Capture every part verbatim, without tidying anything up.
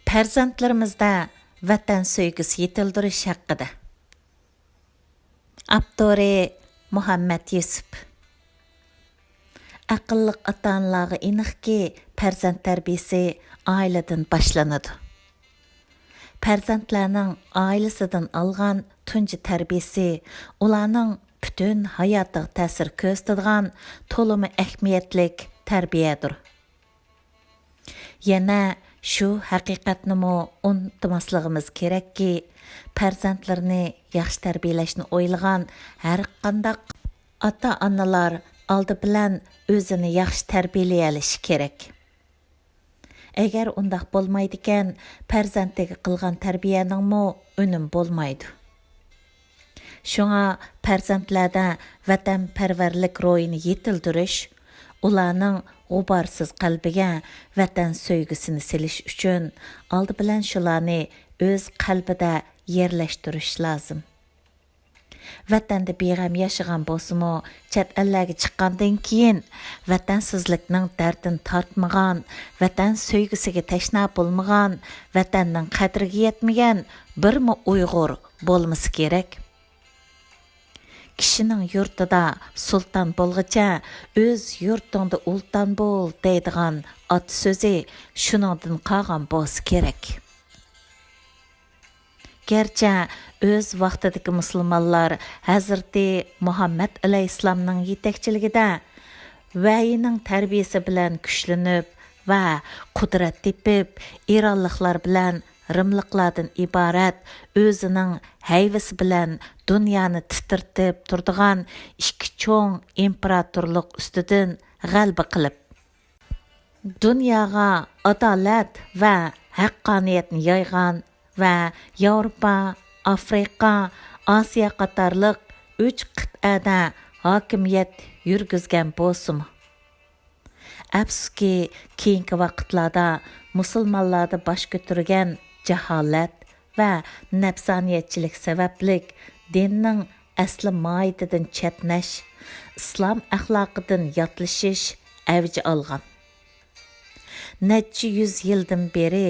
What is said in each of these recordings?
پەرزەنتلىرىمىزدە ۋەتەن سۆيگۈسى يېتىلدۈرۈش ھەققىدە. ئاپتورى: مۇھەممەت يۈسۈپ. ئەقىللىق ئاتا-ئانىلارغا ئېنىقكى، پەرزەنت تەربىيىسى ئائىلىدىن باشلىنىدۇ. پەرزەنتلەرنىڭ ئائىلىسىدىن ئالغان تۇنجى تەربىيىسى ئۇلارنىڭ پۈتۈن ھاياتىغا تەسىر كۆرسىتىدىغان تولىمۇ ئەھمىيەتلىك تەربىيەدۇر. يەنە شۇ ھەقىقەتنىمۇ ئۇنتۇماسلىقىمىز كېرەككى، پەرزەنتلىرىنى ياخشى تەربىيەلەشنى ئويلىغان ھەرقانداق ئاتا-ئانىلار ئالدى بىلەن ئۆزىنى ياخشى تەربىيەلىيەلىشى كېرەك. ئەگەر ئۇنداق بولمايدىكەن، پەرزەنتىگە قىلغان تەربىيەنىڭمۇ ئۈنۈمى بولمايدۇ. شۇڭا پەرزەنتلەردە ۋەتەنپەرۋەرلىك روھىنى يېتىلدۈرۈش، ئۇلارنىڭ غۇبارسىز قەلبىگە ۋەتەن سۆيگۈسىنى سېلىش ئۈچۈن، ئالدى بىلەن شۇلارنى ئۆز قەلبىدە يەرلەشتۈرۈش لازىم. ۋەتەندە بىغەم ياشىغان بولسىمۇ، چەت ئەللەرگە چىققاندىن كېيىن، ۋەتەنسىزلىكنىڭ دەردىنى تارتمىغان، ۋەتەن سۆيگۈسىگە تەشنا بولمىغان، ۋەتەننىڭ قەدرىگە يەتمىگەن بىرمۇ ئۇيغۇر بولمىسا كېرەك. كىشىنىڭ يۇرتىدا سۇلتان بولغىچە، ئۆز يۇرتۇڭدا ئۇلتان بول دەيدىغان ئاتا سۆزى شۇنىڭدىن قالغان بولسا كېرەك. گەرچە ئۆز ۋاقتىدىكى مۇسۇلمانلار ھەزرىتى مۇھەممەد ئەلەيھىسسالامنىڭ يېتەكچىلىكىدە ۋەھىينىڭ تەربىيىسى بىلەن كۈچلىنىپ ۋە قۇدرەت تېپىپ، ئىرانلىقلار بىلەن رىملىقلاردىن ئىبارەت ئۆزىنىڭ ھەيۋىسى بىلەن دۇنيانى تىترىتىپ تۇرىدىغان ئىككى چوڭ ئىمپېراتورلۇق ئۈستىدىن غەلىبە قىلىپ، دۇنياغا ئادالەت ۋە ھەققانىيەتنى يايغان ۋە ياۋروپا، ئافرىقا، ئاسىيا قاتارلىق ئۈچ قىتئەدە ھاكىمىيەت يۈرگۈزگەن بولسىمۇ، ئەپسۇسكى، كېيىنكى ۋاقىتلاردا مۇسۇلمانلاردا باش كۆتۈرگەن جاھالەت ۋە نەپسانىيەتچىلىك سەۋەبلىك دىننىڭ ئەسلى ماھىيىتىدىن چەتنەش، ئىسلام ئەخلاقىدىن ياتلىشىش ئەۋج ئالغان. نەچچە يۈز يىلدىن بېرى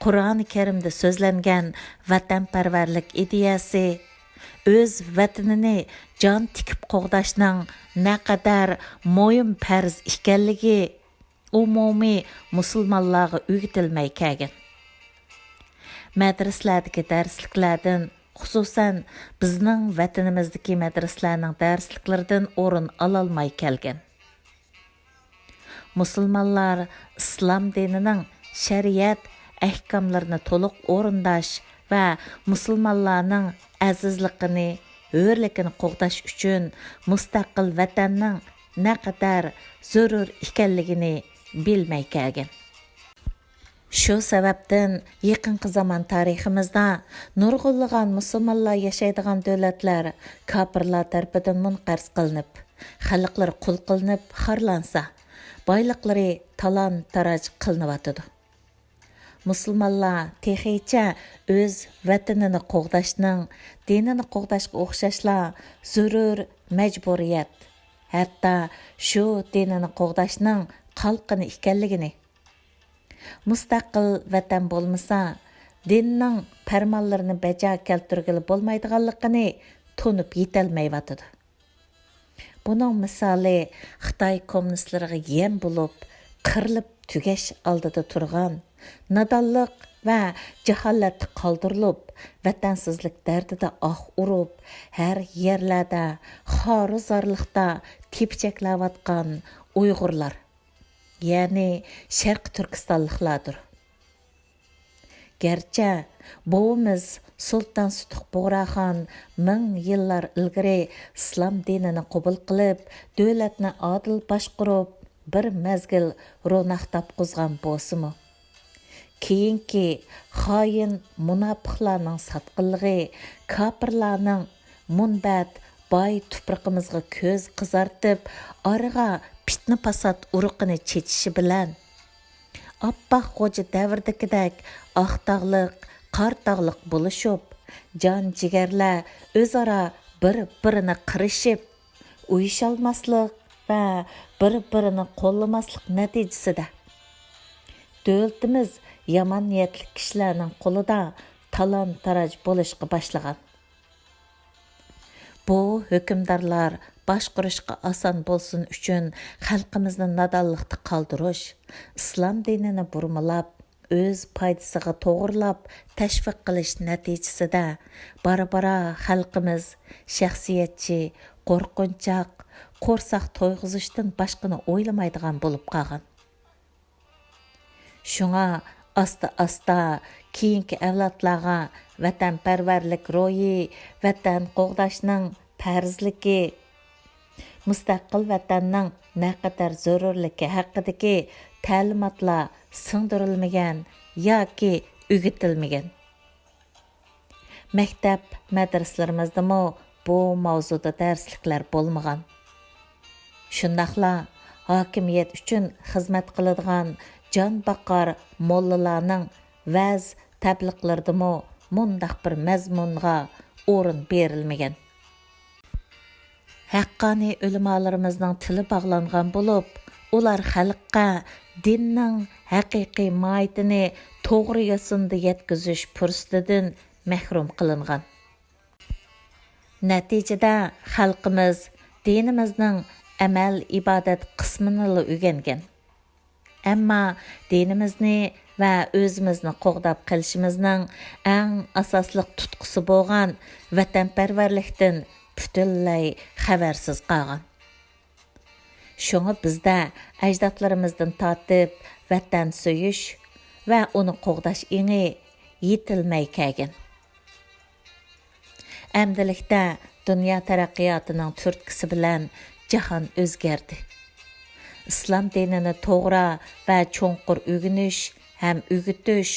قۇرئانى كەرىمدە سۆزلەنگەن ۋەتەنپەرۋەرلىك ئىدىيەسى، ئۆز ۋەتىنىنى جان تىكىپ قوغداشنىڭ نەقەدەر مۇھىم پەرز ئىكەنلىكى ئومۇمىي مۇسۇلمانلارغا ئۆگىتىلمەي كەلگەن. مەدرىسىلەردىكى دەرسلىكلەردىن، خۇسۇسەن، بىزنىڭ ۋەتىنىمىزدىكى مەدرىسىلەرنىڭ دەرسلىكلىرىدىن ئورۇن ئالالماي كەلگەن. مۇسۇلمانلار ئىسلام دىنىنىڭ شەرىئەت ئەھكاملىرىنى تولۇق ئورۇنداش ۋە مۇسۇلمانلارنىڭ ئەزىزلىقىنى، ھۆرلۈكىنى قوغداش ئۈچۈن مۇستەقىل ۋەتەننىڭ نەقەدەر زۆرۈر ئىكەنلىكىنى بىلمەي كەلگەن. شۇ سەۋەبتىن يېقىنقى زامان تارىخىمىزدا نۇرغۇنلىغان مۇسۇلمانلار ياشايدىغان دۆلەتلەر كاپىرلار تەرىپىدىن مۇنقەرز قىلىنىپ، خەلقلىرى قۇل قىلىنىپ خارلانسا، بايلىقلىرى تالان-تاراج قىلىنىۋاتىدۇ. مۇسۇلمانلار تېخىچە ئۆز ۋەتىنىنى قوغداشنىڭ، دىنىنى قوغداشقا ئوخشاشلا زۆرۈر مەجبۇرىيەت، ھەتتا شۇ دىنىنى قوغداشنىڭ قالقىنى ئىكەنلىكىنى، مۇستەقىل ۋەتەن بولمىسا، دىننىڭ پەرمانلىرىنى بەجا كەلتۈرگىلى بولمايدىغانلىقىنى تونۇپ يېتەلمەيۋاتىدۇ. بۇنىڭ مىسالى خىتاي كوممۇنىستلىرىغا يەم بولۇپ، قىرىلىپ تۈگەش ئالدىدا تۇرغان، نادانلىق ۋە جاھالەتتە قالدۇرۇلۇپ، ۋەتەنسىزلىك دەردىدە ئاھ ئۇرۇپ، ھەر يەرلەردە خارۇ-زارلىقتا تېپىچەكلەۋاتقان ئۇيغۇرلار، يەنى شەرقىي تۈركىستانلىقلاردۇر. گەرچە بوۋىمىز سۇلتان سۇتۇق بۇغراخان مىڭ يىللار ئىلگىرى ئىسلام دىنىنى قوبۇل قىلىپ، دۆلەتنى ئادىل باشقۇرۇپ، بىر مەزگىل روناق تاپقۇزغان بولسىمۇ، كېيىنكى خائىن مۇناپىقلارنىڭ ساتقىنلىقى، كاپىرلارنىڭ مۇنبەت باي تۇپرىقىمىزغا كۆز قىزارتىپ، ئارىغا پىتنە-پاسات ئۇرۇقىنى چېچىشى بىلەن، ئاپپاق غوجا دەۋرىدىكىدەك ئاق تاغلىق، قارا تاغلىق بولۇشۇپ، جان-جىگەرلەر ئۆزئارا بىر-بىرىنى قىرىشىپ، ئۇيۇشالماسلىق ۋە بىر-بىرىنى قوللىماسلىق نەتىجىسىدە، دۆلىتىمىز يامان نىيەتلىك كىشىلەرنىڭ قولىدا تالان-تاراج بولۇشقا باشلىغان. بۇ ھۆكۈمدارلار باشقۇرۇشقا ئاسان بولسۇن ئۈچۈن خەلقىمىزنى نادانلىقتا قالدۇرۇش، ئىسلام دىنىنى بۇرمىلاپ، ئۆز پايدىسىغا توغرىلاپ تەشۋىق قىلىش نەتىجىسىدە، بارا-بارا خەلقىمىز شەخسىيەتچى، قورقۇنچاق، قورساق تويغۇزۇشتىن باشقىنى ئويلىمايدىغان بولۇپ قالغان. شۇڭا ئاستا-ئاستا كېيىنكى ئەۋلادلارغا ۋەتەنپەرۋەرلىك روھى، ۋەتەن قوغداشنىڭ پەرزلىكى، مۇستەقىل ۋەتەننىڭ نەقەدەر زۆرۈرلۈكى ھەققىدىكى تەلىماتلار سىڭدۈرۈلمىگەن ياكى ئۆگىتىلمىگەن. مەكتەپ، مەدرىسىلىرىمىزدىمۇ بۇ ماۋزۇدا دەرسلىكلەر بولمىغان. شۇنداقلا ھاكىمىيەت ئۈچۈن خىزمەت قىلىدىغان جان باقار موللىلارنىڭ ۋەز، تەبلىغلىرىدىمۇ مۇنداق بىر مەزمۇنغا ئورۇن بېرىلمىگەن. ھەققانىي ئۆلىمالىرىمىزنىڭ تىلى باغلانغان بولۇپ، ئۇلار خەلققە دىننىڭ ھەقىقىي ماھىيىتىنى توغرا يوسۇندا يەتكۈزۈش پۇرسىتىدىن مەھرۇم قىلىنغان. نەتىجىدە خەلقىمىز دىنىمىزنىڭ ئەمەل-ئىبادەت قىسمىنىلا ئۆگەنگەن. ئەمما دىنىمىزنى ۋە ئۆزىمىزنى قوغداپ قېلىشىمىزنىڭ ئەڭ ئاساسلىق تۇتقىسى بولغان ۋەتەنپەرۋەرلىكتىن پۈتۈنلەي خەۋەرسىز قالغان. شۇڭا بىزدە ئەجدادلىرىمىزدىن تارتىپ ۋەتەن سۆيۈش ۋە ئۇنى قوغداش ئېڭى يېتىلمەي كەلگەن. ئەمدىلىكتە دۇنيا تەرەققىياتىنىڭ تۈرتكىسى بىلەن جاھان ئۆزگەردى. ئىسلام دىنىنى توغرا ۋە چوڭقۇر ئۆگىنىش ھەم ئۆگىتىش،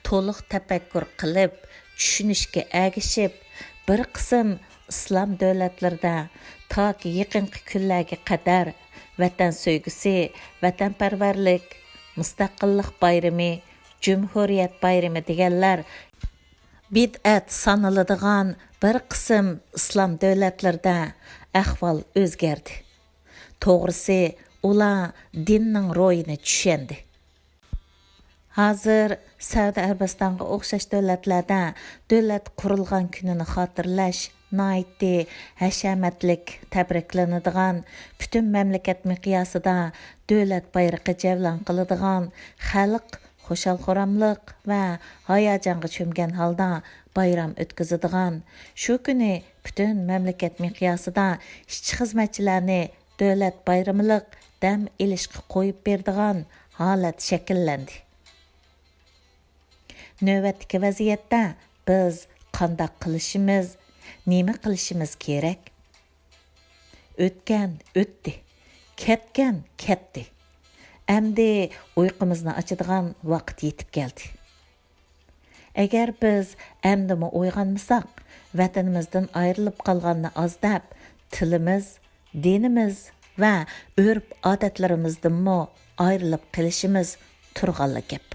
تولۇق تەپەككۇر قىلىپ، چۈشىنىشكە ئەگىشىپ، بىر قىسىم ئىسلام دۆلەتلىرىدە تاكى يېقىنقى كۈنلەرگە قەدەر ۋەتەن سۆيگۈسى، ۋەتەنپەرۋەرلىك، مۇستەقىللىق بايرىمى، جۇمھۇرىيەت بايرىمى دېگەنلەر بىدئەت سانىلىدىغان بىر قىسىم ئىسلام دۆلەتلىرىدە ئەھۋال ئۆزگەردى. توغرىسى، ئۇلار دىننىڭ روھىنى چۈشەندى. ھازىر سەئۇدى ئەرەبىستانغا ئوخشاش دۆلەتلەردە دۆلەت قۇرۇلغان كۈنىنى خاتىرىلەش ناھايىتى ھەشەمەتلىك تەبرىكلىنىدىغان، پۈتۈن مەملىكەت مىقياسىدا دۆلەت بايرىقى جەۋلان قىلىدىغان، خەلق خۇشال-خۇراملىق ۋە ھاياجانغا چۆمگەن ھالدا بايرام ئۆتكۈزىدىغان، شۇ كۈنى پۈتۈن مەملىكەت مىقياسىدا ئىشچى-خىزمەتچىلەرنى دۆلەت بايرىمىلىق دەم ئېلىشقا قويۇپ بېرىدىغان ھالەت شەكىللەندى. نۆۋەتتىكى ۋەزىيەتتە بىز قانداق قىلىشىمىز، نېمە قىلىشىمىز كېرەك؟ ئۆتكەن ئۆتتى، كەتكەن كەتتى. ئەمدى ئۇيقۇمىزنى ئاچىدىغان ۋاقىت يېتىپ كەلدى. ئەگەر بىز ئەمدىمۇ ئويغانمىساق، ۋەتىنىمىزدىن ئايرىلىپ قالغاننى ئاز دەپ، تىلىمىز، دىنىمىز ۋە ئۆرپ-ئادەتلىرىمىزدىنمۇ ئايرىلىپ قېلىشىمىز تۇرغانلا گەپ.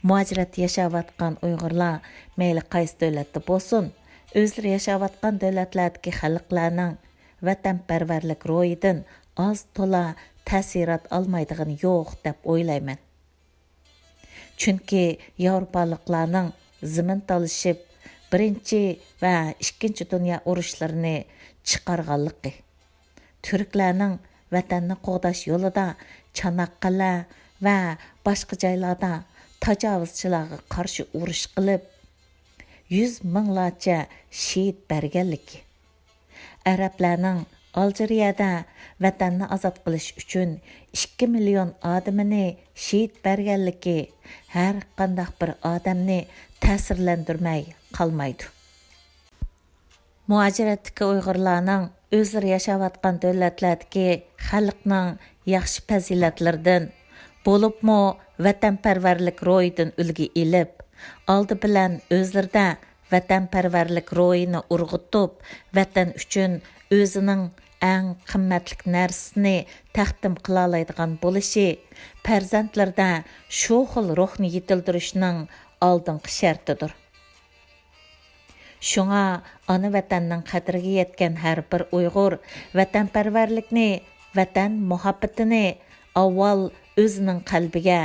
مۇھاجىرەتتە ياشاۋاتقان ئۇيغۇرلار مەيلى قايسى دۆلەتتە بولسۇن، ئۆزلىرى ياشاۋاتقان دۆلەتلەردىكى خەلقلەرنىڭ ۋەتەنپەرۋەرلىك روھىدىن ئاز-تولا تەسىرات ئالمايدىغىنى يوق دەپ ئويلايمەن. چۈنكى ياۋروپالىقلارنىڭ زېمىن تالىشىپ، بىرىنچى ۋە ئىككىنچى دۇنيا ئۇرۇشلىرىنى چىقارغانلىقى، تۈركلەرنىڭ ۋەتەننى قوغداش يولىدا چاناققالە ۋە باشقا جايلاردا تاجاۋۇزچىلارغا قارشى ئۇرۇش قىلىپ، يۈز مىڭلارچە شېھىت بەرگەنلىكى، ئەرەبلەرنىڭ ئالجىرىيەدە ۋەتەننى ئازاد قىلىش ئۈچۈن ئىككى مىليون ئادىمىنى شېھىت بەرگەنلىكى ھەر قانداق بىر ئادەمنى تەسىرلەندۈرمەي قالمايدۇ. مۇھاجىرەتتىكى ئۇيغۇرلارنىڭ ئۆزلىرى ياشاۋاتقان دۆلەتلەردىكى خەلقنىڭ ياخشى پەزىلەتلىرىدىن، بولۇپمۇ ۋەتەنپەرۋەرلىك روھىدىن ئۈلگە ئېلىپ، ئالدى بىلەن ئۆزلىرىدە ۋەتەنپەرۋەرلىك روھىنى ئۇرغۇتۇپ، ۋەتەن ئۈچۈن ئۆزىنىڭ ئەڭ قىممەتلىك نەرسىسىنى تەقدىم قىلالايدىغان بولۇشى پەرزەنتلىرىدە شۇ خىل روھنى يېتىلدۈرۈشنىڭ ئالدىنقى شەرتىدۇر. شۇڭا ئانا ۋەتەننىڭ قەدرىگە يەتكەن ھەر بىر ئۇيغۇر ۋەتەنپەرۋەرلىكنى، ۋەتەن مۇھەببىتىنى ئاۋۋال ئۆزىنىڭ قەلبىگە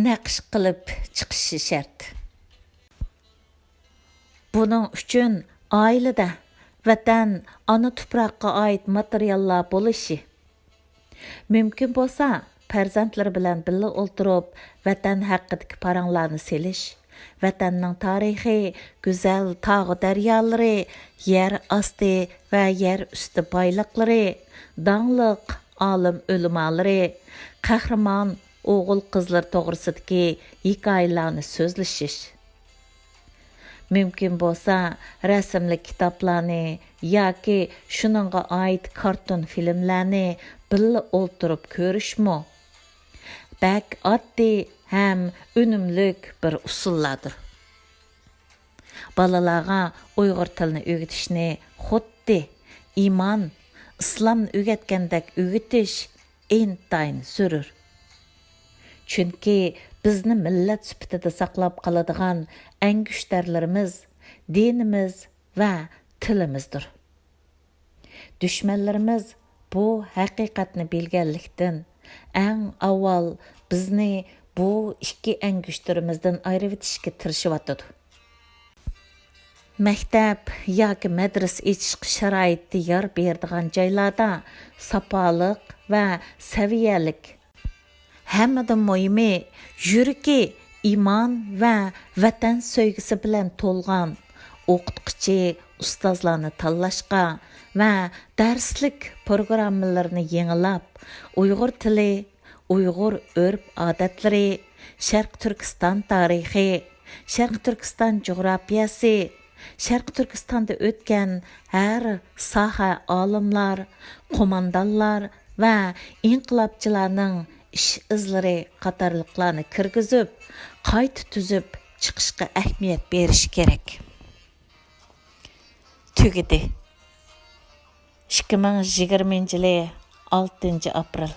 نەقىش قىلىپ چىقىشى شەرت. بۇنىڭ ئۈچۈن ئائىلىدە، ۋەتەن، ئانا تۇپراققا ئائىت ماتېرىياللار بولۇشى، مۇمكىن بولسا، پەرزەنتلىرى بىلەن بىللە ئولتۇرۇپ، ۋەتەن ھەققىدىكى پاراڭلارنى سېلىش، ۋەتەننىڭ تارىخى، گۈزەل تاغۇ دەريالىرى، يەر ئاستى ۋە يەر ئۈستى بايلىقلىرى، داڭلىق ئالىم ئۆلىمالىرى، قەھرىمان ئوغۇل قىزلىرى توغرىسىدىكى ھېكايىلەرنى سۆزلىشىش. مۇمكىن بولسا، رەسىملىك كىتابلارنى ياكى شۇنىڭغا ئائىت كارتون فىلىملەرنى بىللە ئولتۇرۇپ كۆرۈشمۇ بەك ئاددىي ھەم ئۈنۈملۈك بىر ئۇسۇللاردۇر. بالىلارغا ئۇيغۇر تىلىنى ئۆگىتىشنى خۇددى ئىمان، ئىسلامنى ئۆگەتكەندەك ئۆگىتىش ئىنتايىن زۆرۈر. چۈنكى بىزنى مىللەت سۈپىتىدە ساقلاپ قالىدىغان ئەڭگۈشتەرلىرىمىز دىنىمىز ۋە تىلىمىزدۇر. دۈشمەنلىرىمىز بۇ ھەقىقەتنى بىلگەنلىكتىن، ئەڭ ئاۋۋال بىزنى بۇ ئىككى ئەڭگۈشتىرىمىزدىن ئايرىۋېتىشكە تىرىشىۋاتىدۇ. مەكتەپ ياكى مەدرىسە ئېچىشقا شارائىتى يار بېرىدىغان جايلاردا ساپالىق ۋە سەۋىيەلىك، ھەممىدىن مۇھىمى، يۈرىكى ئىمان ۋە ۋەتەن سۆيگۈسى بىلەن تولغان ئوقۇتقۇچى، ئۇستازلارنى تاللاشقا ۋە دەرسلىك پروگراممىلىرىنى يېڭىلاپ، ئۇيغۇر تىلى، ئۇيغۇر ئۆرپ-ئادەتلىرى، شەرقىي تۈركىستان تارىخى، شەرقىي تۈركىستان جۇغراپىيەسى، شەرقىي تۈركىستاندا ئۆتكەن ھەر ساھە ئالىملار، قوماندانلار ۋە ئىنقىلابچىلارنىڭ ئىش ئىزلىرى قاتارلىقلارنى كىرگۈزۈپ، قايتا تۈزۈپ چىقىشقا ئەھمىيەت بېرىش كېرەك. تۈگىدى. ئىككى مىڭ يىگىرمىنچى يىلى ئالتىنچى ئاپرېل.